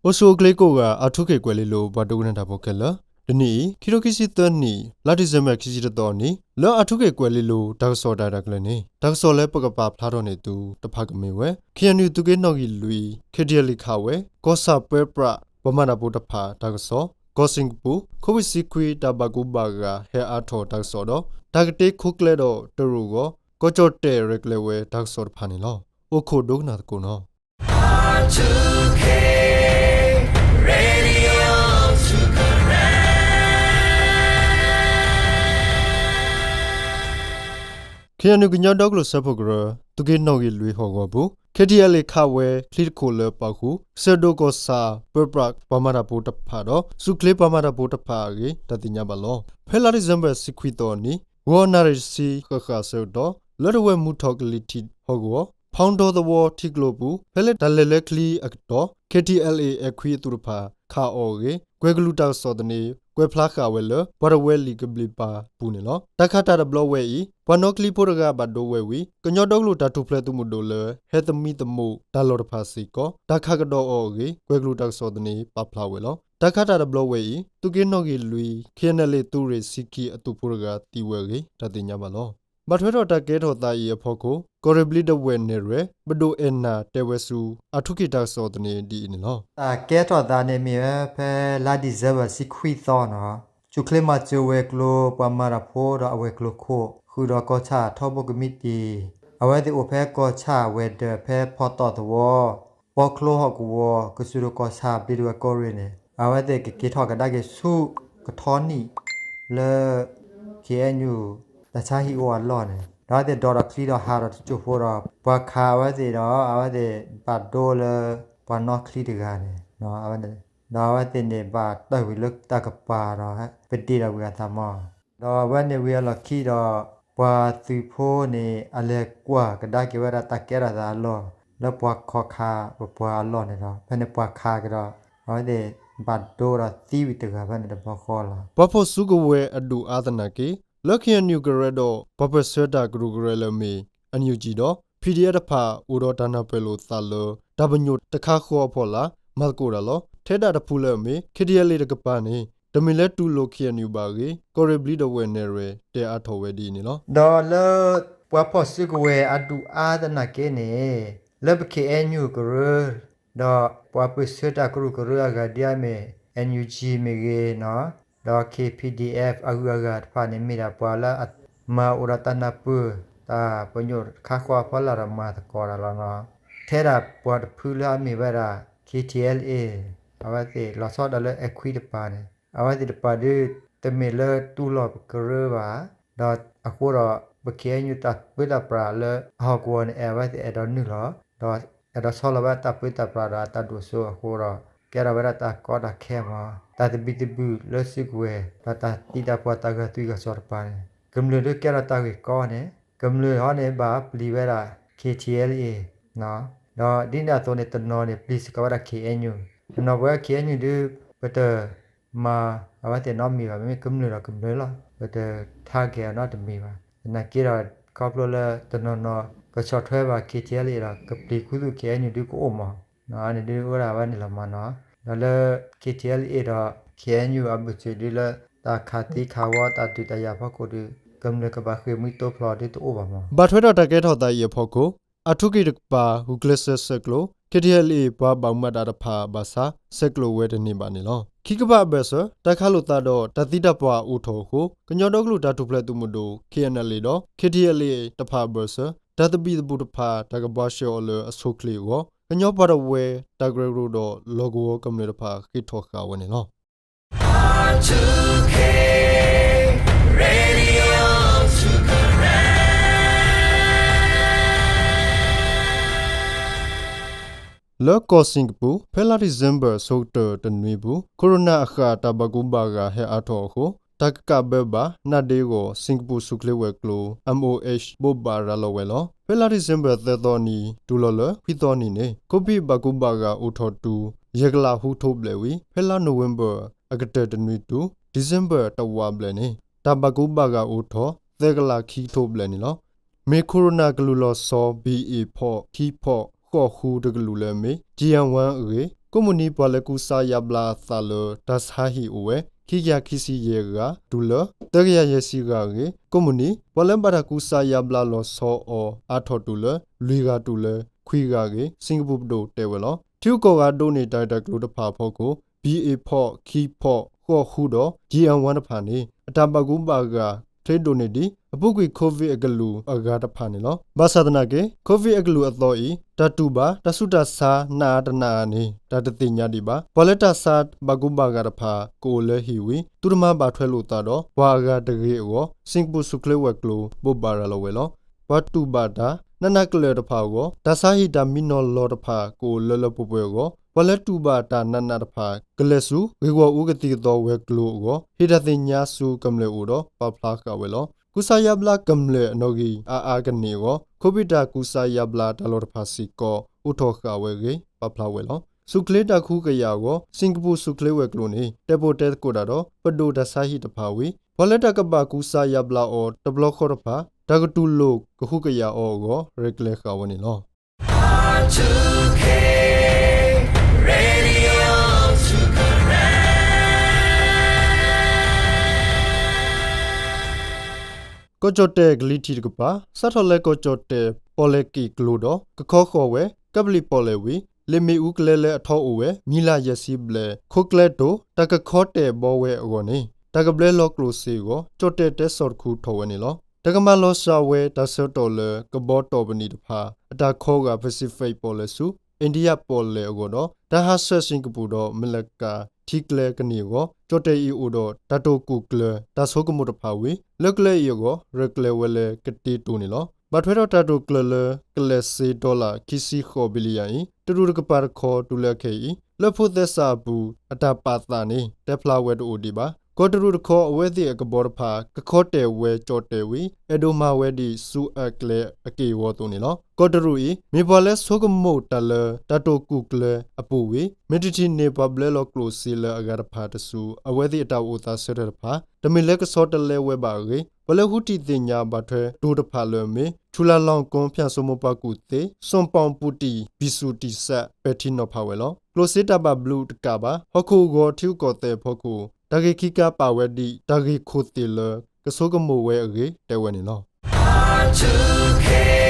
အိၣ်ဆူၣ်အိၣ်ချ့ကိးဂၤ အၣ်ထူခ့ၣ်ကွဲၤလ့လိၤ ပှၤဒိကနၣ်တၢ်ဖိခဲလၢာ်, တနံၤအံၤ ခံထိခံဆံသၢနံၣ် လါဒံၣ်စ့ဘၢၣ် ခံဆံတသီအနံၤ လၢအၣ်ထူခ့ၣ်ကွဲၤလ့လိၤ တၢ်ကစီၣ်တၢ်ရဲၣ်တၢ်ကျဲၤန့ၣ် တၢ်ကစီၣ်လၢပကပာ်ဖျါထီၣ်န့ၢ်သုတဖၣ်ကမ့ၢ်ဝဲ ခ့ၣ်အဲၣ်ယူၣ် သုးက့နီၣ်ဂံၢ်လွံၢ် ခ့ၣ်ထံၣ်အဲၣ်လ့ၣ်ခးဝဲ ကီၢ်ဆၣ်ပၢပြး ပှၤမၤတၢ်ဖိတဖၣ်တၢ်ကစီၣ်, ကီၢ်စ့ၣ်ကပူၤ ခိၣ်ဝ့ၢ်ဆံခွံ တၢ်ဘၣ်ကူဘၣ်ဂာ်ဟဲအါထီၣ်တၢ်ကစီၣ်ဒီး တၢ်ကတ့ခိၣ်ကျဲဒီးတရူးအဂီၢ် ကီၢ်ကၠီၣ်တဲၣ်ရဲၣ်ကျဲၤဝဲတၢ်ကစီၣ်တဖၣ်န့ၣ်လီၤ. အိၣ်ခိးဒိကနၣ်သကိးနီၤ. ခ့ၣ်အဲၣ်ယူၣ် ကညီဒီကလုာ်စၢဖှိၣ်ကရၢ သုးက့နီၣ်ဂံၢ်လွံၢ်ဟီၣ်ကဝီၤပူၤ ခ့ၣ်ထံၣ်အဲၣ်လ့ၣ်ခးဝဲချံတခိၣ်လၢပာ်ဃုာ် ကစၢၢ်ဒိၣ်ကီၢ်ဆၣ်ပၢပြးပှၤမၤတၢ်ဖိတဖၣ်ဒီး ဆူၣ်ချ့ပှၤမၤတၢ်ဖိတဖၣ်အဂ့ၢ် တၢ်သ့ၣ်ညါဘၣ်လီၤ. ဖဲလါဒံၣ်စ့ဘၢၣ် တဆံခွံသီအနံၤ ဂီၤနၣ်ရံၣ်တဆံဃၣ်ဃၣ်အဆၢကတီၢ် လၢတဝဲၢ်မူထီၣ်ကလံၤထံးဟီၣ်ကဝီၤ ဖီဒီသဝီထံကျိပူၤ ဖဲလၢတၢ်လဲၤလၢချံအကတီၢ် ခ့ၣ်ထံၣ်အဲၣ်လ့ၣ်အဲၣ်ခွံအသုးတဖၣ် ခးအီၤအဂ့ၢ် ကွဲၤကလူးတၢ်ကစီၣ်သန့ ကွဲးဖျါဃာ်ဝဲလၢ ပှၤတဝၢလံာ်ကဘျံးပၤပူၤန့ၣ်လီၤ. တၢ်ခးတၢ်တဘျီဝဲအံၤ ပှၤနီၣ်ချံဖိတဂၤဘၣ်ဒိဝဲဝံၤ ကညီဒီကလုာ်တၢ်ထူၣ်ဖျဲးသုးမုၢ်ဒိၣ်လၢ ဟဲသမံသမိးတၢ်လီၢ်တဖၣ်စ့ၢ်ကီး တၢ်ခးကဒီးအီၤအဂ့ၢ် ကွဲၤကလူးတၢ်ကစီၣ်သန့ ပာ်ဖျါဝဲလီၤ. တၢ်ခးတၢ်တဘျီဝဲအံၤ သုးက့နီၣ်ဂံၢ်လွံၢ် ခ့ၣ်အဲၣ်အဲၣ်လ့ၣ် သုးရ့ၣ်ဆံခံအသုးဖိတဂၤသံဝဲအဂ့ၢ် တၢ်သ့ၣ်ညါဘၣ်လီၤ. ဘၣ်ထွဲဒီးတၢ်ကဲထီၣ်သးအံၤအဖီခိၣ် ကီၢ်ရ့ၣ်ဘျံးဒဝဲၢ်နဲၣ်ရွဲၣ် ပဒိၣ်အဲၣ်နၤတဲဝဲဆူ အၣ်ထူခ့ၣ်တၢ်ကစီၣ်သန့ဒ်အံၤန့ၣ်လီၤ. တၢ်ကဲထီၣ်သးန့ၣ်မ့ၢ်ဝဲဖဲလါဒံၣ်စ့ဘၢၣ် တဆံခွံသီနီၤ, ဆူၣ်ချ့မၤစၢၤဝဲၤကျိၤပှၤမၤတၢ်ဖိဒီးအဝဲၤကျိၤခိၣ် ဃုာ်ဒီးကီၢ်ဆၣ်ထီဘိကမံးတံာ် အဝဲသ့ၣ်အိၣ်ဖဲကီၢ်ဆၣ်ဝဲၤဒၢးဖဲဖီတီၣ်သဝီ ပီချိဟီၣ်ကဝီၤ ကစၢၢ်ဒိၣ်ကီၢ်ဆၣ်ဘျံးဒဝဲၢ်ကီၢ်ရ့ၣ်န့ၣ် အဝဲသ့ၣ်ကက့ၤထီၣ်ကဒါက့ၤဆူကထီနံၣ် လၢ ခ့ၣ်အဲၣ်ယူၣ် တၢ်ဆါဟံၣ်အိၣ်အလီၢ်န့ၣ် ဒီးအဝဲသ့ၣ်ဒိးထီၣ်ချံဒီးဟးဒီးတစိၢ်ဖိဒီး ပှၤခးအဝဲသ့ၣ်ဒီး အဝဲသ့ၣ်ဘၣ်ဒိလၢ ပှၤနီၣ်ချံတဂၤန့ၣ် ဒီးအဝဲသ့ၣ်န့ၣ်ဘၣ်တၢၢ်ဝံၤလၢတၢ်ကပၤဒီး ပဒ့ၣ်ဒီးဝံၤအသးမီၤ ဒီးအဝဲန့ၣ်ဝံၤအလီၢ်ခံဒီး ပှၤသုးဖိန့ၣ် အလဲၤကွၢ်ကဒါက့ၤဝဲဒၣ်တၢ်ကဲထီၣ်သးအလီၢ် လၢပှၤခီခးပပှၤအလီၢ်န့ၣ်ဒီး ဖဲန့ၣ်ပှၤခးကဒီး အဝဲသ့ၣ်ဘၣ်ဒိဒီးသံဝံၤတဂၤဖဲန့ၣ်တဘျီဃီလီၤ. ပှၤဖီၣ်စုကဝဲၤအဒူၣ်အါသနာ်က့ လၢ ခ့ၣ်အဲၣ်ယူၣ် ကရၢဒီး ပှၤပၢၢ်ဆၢတၢ်ကရူၢ်ကရၢလၢအမ့ၢ် အၣ်အၣ်ယူၣ်ကၠံၣ် ဒီး ပီၣ်ဒံၣ်အၣ် တဖၣ် အိၣ်ဒီးတၢ်နၢ်ပၢၢ်လိာ်သးလၢ တၢ်ပညိၣ်တခါဃီအဖီလာ် မၤသကိးတၢ်လီၤ. ထဲဒၣ်တဖုလၢအမ့ၢ် ခ့ၣ်ထံၣ်အဲၣ်လ့ၣ်တကပၤန့ၣ် တမ့ၢ်လၢတူၢ်လိာ် ခ့ၣ်အဲၣ်ယူၣ် ဘၣ်အဂ့ၢ် ကီၢ်ရ့ၣ်ဘျံးဒဝဲၢ်နဲၣ်ရွဲၣ် တဲအါထီၣ်ဝဲဒ်အံၤန့ၣ်လီၤ. ဒီးလၢ ပှၤဖီၣ်စုကဝဲၤအဒူၣ်အါသနာ်က့န့ၣ် လၢပ ခ့ၣ်အဲၣ်ယူၣ် ကရၢ ဒီးပှၤပၢၢ်ဆၢတၢ်ကရူၢ်ကရၢအဂၤဒ်အမ့ၢ် အၣ်အၣ်ယူၣ်ကၠံၣ် မ့ၢ်ဂ့ၤနီၤ ဒီး ခ့ၣ်ပီၣ်ဒံၣ်အၣ် အဂုၤအဂၤတဖၣ်န့ၣ် မ့ၢ်ဒၣ်ပှၤလၢအမၤအိၣ်ဒီးတၢ်နၢ်ပၢၢ် တၢ်ပညိၣ်တခါဃီအဖီလာ်ဒီးမၤသကိးတၢ်လီၤနီၤ. ထဲဒၣ်ပှၤတဖုလၢအမ့ၢ်ဝဲဒၣ် ခ့ၣ်ထံၣ်အဲၣ်လ့ၣ် အဝဲသ့ၣ်လီၤဆီဒၣ်တၢ်လၢအဲၣ်ခွံတပၤန့ၣ် အဝဲသ့ၣ်တပၤဒုး တမ့ၢ်လၢတူၢ်လိာ်ပကရၢဘၣ် ဒီးအဃိဒီး ပ ခ့ၣ်အဲၣ်ယူၣ် တၢ်ပၢတၢ်ပြးလၢအဟီၣ်ကဝီၤန့ၣ် အဝဲသ့ၣ်အဲၣ်ဒိးနုာ်လီၤ ဒီးအဲၣ်ဒိးဆီလီၤဝဲတၢ်ပၢတၢ်ပြးဒီးအတၢ်ဒိၣ်စိအဃိဒီး ကဲထီၣ်ဝဲဒၣ်တၢ်ကီတၢ်ခဲမး တၢ်သဘံၣ်သဘုၣ်လၢစုကဝဲၤ ဒီးတၢ်သံတၢ်ပှၢ်တၢ်ဂၢၢ်သွံၣ်ဂၢၢ်စီၤတပၤန့ၣ် ကမျၢၢ်ဒုးကဲထီၣ်တၢ်ဂ့ၢ်ကီန့ၣ် ကမျၢၢ်ဟီန့ၣ်ဘၣ်ပျံၤဝဲဒၣ် ခ့ၣ်ထံၣ်အဲၣ်လ့ၣ် ဒီးဒ်န့ၣ်အသိးန့ၣ် တနီၤန့ၣ် ပျံၤစ့ၢ်ကီးဝဲဒၣ် ခ့ၣ်အဲၣ်ယူၣ် တနီၤပဝဲ ခ့ၣ်အဲၣ်ယူၣ် ဒုး ပတမၤအဝဲသ့ၣ်နီတမံၤဘၣ် မ့မ့ၢ်ကမျၢၢ်ဒီးကမျၢၢ်လီၤ ပတ target အီၤနီတမံၤဘၣ် သနာ်က့ဒီး ခီဖျိလၢတနီၤနီၤ ကဆီၣ်ထွဲဘၣ် ခ့ၣ်ထံၣ်အဲၣ်လ့ၣ်ဒီး ကပျံၤခူသူၣ် ခ့ၣ်အဲၣ်ယူၣ် ဒုးကအိၣ်မး အန့ၣ်ဒုးအိၣ်ဒၣ်ဝဲန့ၣ်လီၤမးနီၤ ဒီးလၢ ခ့ၣ်ထံၣ်အဲၣ်လ့ၣ်ဒီး ခ့ၣ်အဲၣ်ယူၣ် အဘၢၣ်စၢၤဒုးလၢ တၢ်ခးသံခးဝီတၢ်ဒုးတၢ်ယၤအဖီခိၣ်ဒုး ကမျၢၢ်ကဘၣ်ဃ့ၢ်မှံတိဖျိးဒုးတအိၣ်ဘၣ်မး ဘၣ်ထွဲဒီးတၢ်ကဲထီၣ်သးအံၤအဖီခိၣ် အၣ်ထူခ့ၣ်တကပၤ ဂုာ်ကျဲးစၢးဆဲးကျိး ခ့ၣ်ထံၣ်အဲၣ်လ့ၣ် ပှၤဘၣ်မူဘၣ်ဒါတဖၣ်ဘၣ်ဆၣ် ဆဲးကျိးဝဲတန့ၢ်ဘၣ်န့ၣ်လီၤ. ခံကပၤအဘၢၣ်စၢၤ တၢ်ခးလိာ်သးဒီးတၢ်သံတၢ်ပှၢ်အိၣ်ထီၣ်အဃိ ကညီဒီကလုာ်တၢ်ထူၣ်ဖျဲးသုးမုၢ်ဒိၣ် ခ့ၣ်အဲၣ်အဲၣ်လ့ၣ် ဒီး ခ့ၣ်ထံၣ်အဲၣ်လ့ၣ် တဖၣ်အဘၢၣ်စၢၤ တၢ်သဘံၣ်သဘုၣ်တဖၣ် တၢ်ကဘှါရှဲအီၤလၢအဆိအချ့အဂီၢ် ကညီပှၤတဝၢ တၢ်ကရၢကရိဒီးလီၢ်ကဝီၤကမျၢၢ်တဖၣ်ဃ့ၢ်ထီၣ်ဃာ်ဝဲန့ၣ်လီၤ. လၢကီၢ်စ့ၣ်ကပူၤ ဖဲလါဒံၣ်စ့ဘၢၣ် ဆၢကတီၢ်တနွံပူၤ Corona အဃၢ်တၢ်ဘၣ်ကူဘၣ်ဂာ်ဟဲအါထီၣ်အဃိ တၢ်ကကးဘၢဘၣ်နးဒ့အဂီၢ် စ့ၣ်ကပူၤဆူၣ်ချ့ဝဲၤကျိၤ MOH ဘိးဘၣ်ရၤလီၤဝဲလီၤ. ဖဲလါဒံၣ်စ့ဘၢၣ် သၢသီနံၤ တုၤလီၤလၢ ခွံသီနံၤန့ၣ် COVID ဘၣ်ကူဘၣ်ဂာ်အိၣ်ထီၣ်တုၤ ယဲၢ်ကလးဟူးထိးဘျဲၣ်ဝံၤ ဖဲလါနိၣ်ဝ့ဘၢၣ် အကတၢၢ်တနွံတုၤ ဒံၣ်စ့ဘၢၣ် တဝးဘျဲၣ်န့ၣ် တၢ်ဘၣ်ကူဘၣ်ဂာ်အိၣ်ထီၣ် သၢကလးခံကထိဘျဲၣ်န့ၣ်လီၤ. မ့ၢ် Corona ကလုာ်လီၤဆီ ဘံၣ်အ့ၣ်ဖီၣ်ခံဖီၣ်ဃိးဃုတကလုာ်လၢအမ့ၢ် G N one အဂ့ၢ် ကိးမုၢ်နံၤပှၤလၢကူစါယါဘျါအသးလၢတၢ်ဆါဟံၣ်အိၣ်ဝဲ ခံကယၤခံဆံယဲၢ်ဂၤ တုၤလၢ သၢကယၤယဲၢ်ဆံဂၤအဂ့ၢ် ကိးမုၢ်နံၤ ပှၤလၢဘၣ်တၢ်ကူစါယါဘျါလီၤဆီအီၤအါထီၣ်တုၤလၢ လွံၢ်ဂၤတုၤလၢ ခွံဂၤအဂ့ၢ် စ့ၣ်ကပူၤပဒိၣ်တဲဝဲလီၤ. ထံဂုၤကီၢ်ဂၤဒိးန့ၢ်တၢ်ဂ့ၢ်တၢ်ကျိၤတဖၣ်အဖီခိၣ် ဘံၣ်အ့ၣ်ဖီၣ်ခံဖီၣ်ဃိးဃုဒီး G N one တဖၣ်န့ၣ် အတၢ်ဘၣ်ကူဘၣ်ဂာ် ချ့ဒိၣ်န့ၢ်ဒံး အပူၤကွံာ် Covid အကလုာ်အဂၤတဖၣ်န့ၣ်လီၤ. ဘၣ်ဆၣ်သနာ်က့ Covid အကလုာ်အသီအံၤ တၢ်တူၢ်ဘၣ် တၢ်ဆူးတၢ်ဆါနးအါတနးအါန့ၣ် တၢ်တသ့ၣ်ညါဒံးဘၣ်. ပှၤလၢတၢ်ဆါဘၣ်ကူဘၣ်ဂာ်တဖၣ် ကအိၣ်လၢဟံၣ်ဝံၤ သုတမၤဘၣ်ထွဲလိာ်သးဒီး ပှၤအဂၤတဂ့ၤအဂီၢ် စ့ၣ်ကပူၤဆူၣ်ချ့ဝဲၤကျိၤ ဘိးဘၣ်ရၤလီၤဝဲလီၤ. ပှၤတူၢ်ဘၣ်တၢ် နးနးကလၢာ်တဖၣ်အဂီၢ် တၢ်ဆါဟံၣ်တၢ်မံနီၤလီၤတဖၣ် ကအိၣ်လၢလၢပှဲၤပှဲၤအဂီၢ် ပှၤလၢတူၢ်ဘၣ်တၢ်နးနးတဖၣ် ကလဲၤဆူ ဂ့ၢ်ဂီၢ်အူကသံၣ်ကသီဝဲၤကျိၤအဂီၢ် ဟ့ၣ်တၢ်သ့ၣ်ညါဆူကမျၢၢ်အိၣ်ဒီး ပာ်ဖျါဃာ်ဝဲလီၤ. ကူစါယါဘျါကမျၢၢ်အနီၣ်ဂံၢ်အါအါကန့ၢ်အဂီၢ် ခိဘ့ၣ်တၢ်ကူစါယါဘျါတၢ်လီၢ်တဖၣ်စ့ၢ်ကီး အိးထီၣ်ဃာ်ဝဲအဂ့ၢ် ပာ်ဖျါဝဲလီၤ. ဆူၣ်ချ့တၢ်ကဟုကယာ်အဂီၢ် စ့ၣ်ကပူၤဆူၣ်ချ့ဝဲၤကျိၤန့ၣ် တဲပိာ်တဲသကိးတၢ်ဒီး ပဒိၣ်တၢ်ဆါဟံၣ်တဖၣ်ဝံၤ ပှၤလၢတၢ်ကဘၣ်ကူစါယါဘျါအီၤတဘျီဃီတဖၣ် တၢ်ကတူၢ်လိာ်ကဟုကယာ်အီၤအဂီၢ် ရဲၣ်ကျဲၤဃာ်ဝဲန့ၣ်လီၤ. ကီၢ်ကၠီၣ်တဲၣ်ကလံၤထံးတကပၤ စးထီၣ်လၢကီၢ်ကၠီၣ်တဲၣ်ပီၣ်လဲၣ်က့ၣ်ကျိၤဒီး ကခီဃီၤဝဲ ကပ္ပလီပီၣ်လဲၣ်ဝံၤ လ့ၣ်မ့ၣ်အူကျဲလၢအထီအိၣ်ဝဲ မံၤလၢ်ယဲၢ်ဆံဘျဲၣ် ခိကျဲတိၤ တၢ်ကခီတဲာ်ဘီဝဲအဂီၢ်န့ၣ် တၢ်ကဘျဲလီၤကျိၣ်စ့အဂီၢ် ကၠီၣ်တဲၣ်တဲဆီၣ်တခူထီၣ်ဝဲန့ၣ်လီၤ. တၢ်ကမၤလီၤစှၤဝဲ တၢ်ဆၢကတီၢ်လၢကဘီတီၢ်ပနံာ်တဖၣ် အတၢ်ခီဂာ် Pacific ပီၣ်လဲၣ်ဆူ India ပီၣ်လဲၣ်အဂီၢ်ဒီး တၢ်ဟးဆှဲးစ့ၣ်ကပူၤဒီး မလကၤထံကျဲကန့ၢ်အဂီၢ် ကၠီၣ်တဲၣ်အံၤအိၣ်ဒီး တၢ်တိာ်ကူၣ်ကျဲၤ တၢ်ဆိကမိၣ်တဖၣ်ဝံၤ လၢကျဲအံၤအဂီၢ် ရဲၣ်ကျဲၤဝဲလၢကတ့တိၤန့ၣ်လီၤ. ဘၣ်ထွဲဒီးတၢ်တိာ်ကျဲၤလၢ ကလဲၤစ့ dollar ခံဆံဃိး billion အံၤ တရူးတကပၤတခီ တုၤလၢအခဲအံၤ လၢဖိသဲစးအပူၤ အတၢ်ပာ်သးန့ၣ် တဲဖျါဝဲတအိၣ်ဒံးဘၣ်. ကီၢ်တရူးတခီ အဝဲသ့ၣ်အကဘီတဖၣ် ကခီတဲာ်ဝဲကၠီၣ်တဲၣ်ဝံၤ အဲၣ်ဒိးမၤဝဲဒ် စူးအၢကျဲအက့ၢ်အဂီၤအသိးန့ၣ်လီၤ. ကီၢ်တရူးအံၤ မ့ၢ်ပှၤလၢဆိကမိၣ်တၢ်လၢ တၢ်တိာ်ကူၣ်ကျဲၤအပူၤဝံၤ မ့ၢ်တထံၣ်န့ၢ်ပှၤဘျဲလီၤကျိၣ်စ့လၢအဂၤတဖၣ်တစု အဝဲသ့ၣ်အတၢ်အိၣ်သးဆၢထၢၣ်တဖၣ် တမ့ၢ်လၢကဆီတလဲဝဲဘၣ်အဂ့ၢ် ပှၤလၢဃုထံၣ်သ့ၣ်ညါဘၣ်ထွဲတိၤတဖၣ်လၢအမ့ၢ် ချူလၢ်လီၢ်ကိ ဖၠၣ်စိမိၤပှၤကူၣ်သ့ စီၤပီၣ်ပူၤတံၣ် ပံၣ်စူၣ်တံၣ်စဲး ပဲာ်ထံနီၤဖးဝဲလီၤ. ကျိၣ်စ့တၢ်ဘၣ်ဘျုးတကးဘၣ် ဟီၣ်ခိၣ်ဂီၤထံဂုၤကီၢ်သဲးအဖီခိၣ် တၢ်ဂ့ၢ်ခံကါပာ်ဝဲဒ် တၢ်ဂ့ၢ်ခိၣ်သ့ၣ်လၢ ကဆိကမိၣ်ဝဲအဂ့ၢ် တဲဝဲန့ၣ်လီၤ.